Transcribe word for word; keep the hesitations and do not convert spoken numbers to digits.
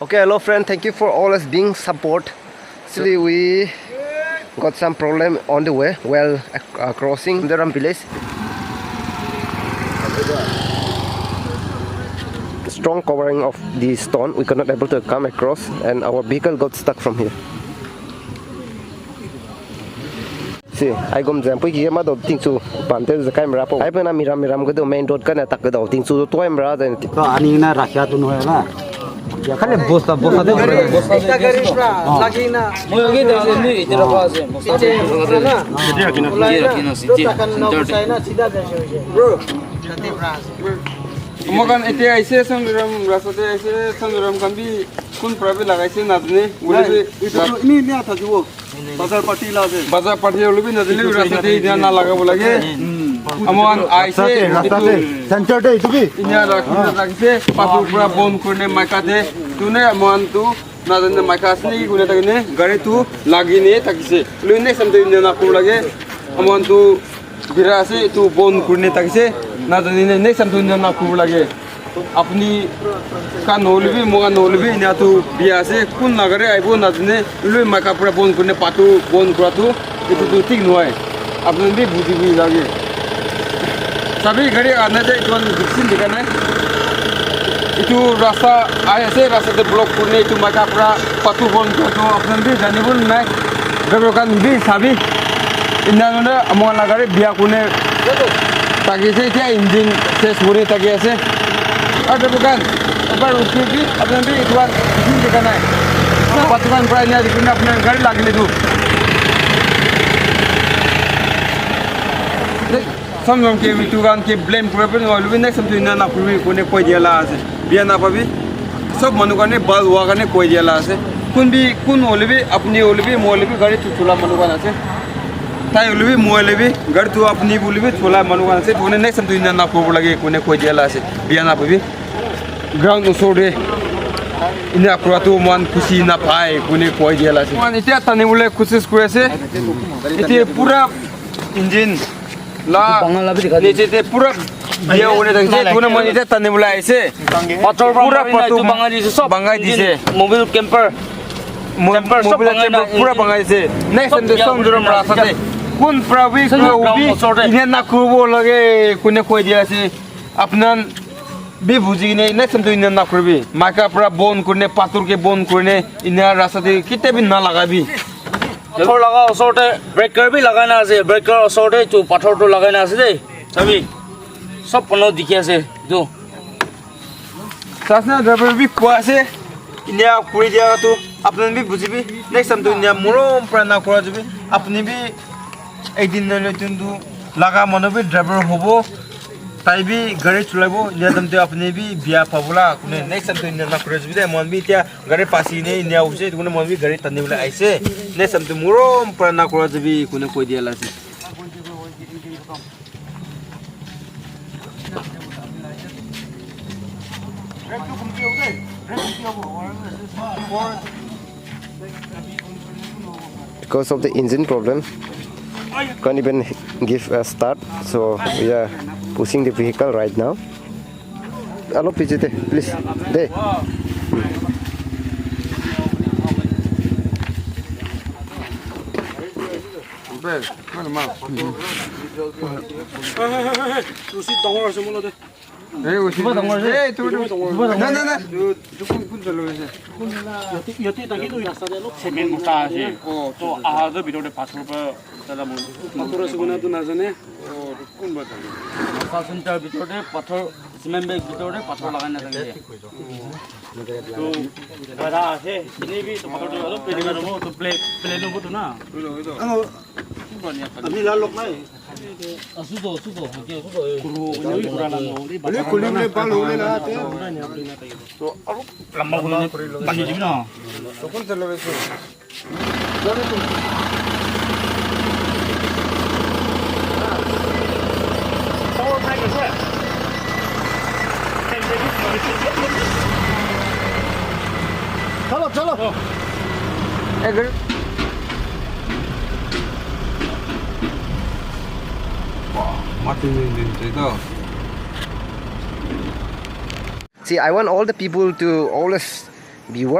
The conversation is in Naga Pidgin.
Okay, hello friend, thank you for always being support. Actually, we got some problem on the way while uh, crossing Sundaram village. Strong covering of the stone, we could not able to come across, and our vehicle got stuck from here. Si, ai gom jam pui ki ma do ting chu pan te za kai mra po. Ai pa na miram miram ke do main road ka na tak do ting chu to em ra den. To ani na rakha tu no na. Khale bosta bosta de. Ekta gari pra lagi na. Moi age de ni itera pa ase. Piche na. Ulai na. Rakhi na, rakhi na, sitya. Rakhi na, sitya. Bro. Mokan ete aise Sangaram rasta te aise Sangaram kan bi kun pra bi lagaise na jane. Ule bi itu to ini ini atha jibo. Bazar party la ase. Bazar party hoile bi nadile rasta te enia na lagabo lage. Amohan aise, rasta te, rasta te, center te itu bi. Enia rakhi na rakhi se, patu pura bon kurine maika te. Tune amohan tu nadile maika ase naki kune takine, gari tu lagi ne takise. Lui next time te enia na kuru lage. Amohan tu bira ase, itu bon kurine takise. Nadile next time tu enia na kuru lage. Apni khan hoile bi, moi khan hoile bi, enia tu bia ase. Kun la gari aibo najane, lui maika pura bon kurine patu bon kura tu, itu tu thik nohoi. Apni bi buji bi lage. Sabi gari ana jai, itu khan dikhi dikha nai. Itu rasta ai ase, rasta te block kurine itu maika pura patu bon kura tu, apni bi janibo nai. Driver khan bi sabi. Enia nuna, moi khan la gari bia kurine thakise, etia engine ses kuri thaki ase. Aru driver khan, ekbar rukhi bi, apni bi etu khan engine dikha nai. Patu khan pura enia dikhi na, apni gari lagi le tu. Samjong ke etu khan ke blame kura bi nohoi, next time tu enia na kuribi koi dia la ase. Bia na pabi. Sob manu karne bhal hua karne koi dia la ase. Kun bi, kun hoile bi, apni hoile bi, moi hoile bi, gari tu chola manu khan ase. Tai hoile bi, moi hoile bi, gari tu apni hoile bi, chola manu khan ase. Etu karne next time tu enia na kuribo lage, koi dia la ase. Bia na pabi. Ground osor te enia kura tu moikhan khushi na pai, koi dia la ase. Moikhan etia tani bole koshish kuri ase. Etia pura engine la niche te pura bia hoine thakise, etu karne moi nija tani bole ahise. Pathor pura patu bhangai dise, sob bhangai dise. Mobile camper, camper sob bhangai na, pura bhangai dise. Next time te sob jora rasta te kun pra bi, kura hobi, enia na kuribo lage, koi dia ase. Apni khan bi buji kene next time tu enia na kuribi. Maika pura bon kurine, pathor ke bon kurine, enia rasta te ketia bi na lagabi. Pathor laga osor te breaker bi lagai na ase, breaker osor te etu pathor tu lagai na ase de. Sabi, sob kono dikhi ase etu. Sasna driver bi koi ase, enia kuri dia tu apni bi bujibi. Next time tu enia morom pra na kura jibi. Apni bi ekdin na le tun tu laga manu bi driver hobo. Tai bi gari cholaibo, enia time te apni bi bia pabo la, koi next time te enia na kura jibi de, moikhan bi etia gari pasi kene enia hoise, etu karne moikhan bi gari tani bole ahise, next time te morom pra na kura jibi, koi dia la ase. Because of the engine problem, can't even give a start. So we are pushing the vehicle right now. Alop piche te, please. De. Rusi dangor ase molo de. Ei, usi. Kiba dangor ase? Ei, tu, tu. Kiba dangor. Na, na, na. Tu, tu kun, kun chalo ase? Yate, yate thaki tu rasta te olop cement bosta ase. Oh, to aha to bitor te pathor pra tala mon. Pathor ase koina tu najane. Oh, to kun ba chalo? Rasta center bitor te pathor, cement bag bitor te pathor lagai na thaki. To gada ase. Ene bi to pathor to olop plain hobo, to plain, plain hobo to na. Oi lo, oi lo. Ami la lok nai. Asudo, asudo, asudo. Kulu, kulu, kulu, kulu. Bole kuli bole bal hole na te. To aru lamba hole pani dibi na. To kon se lobe se. Chalo, chalo. See, I want all the people to always viewer.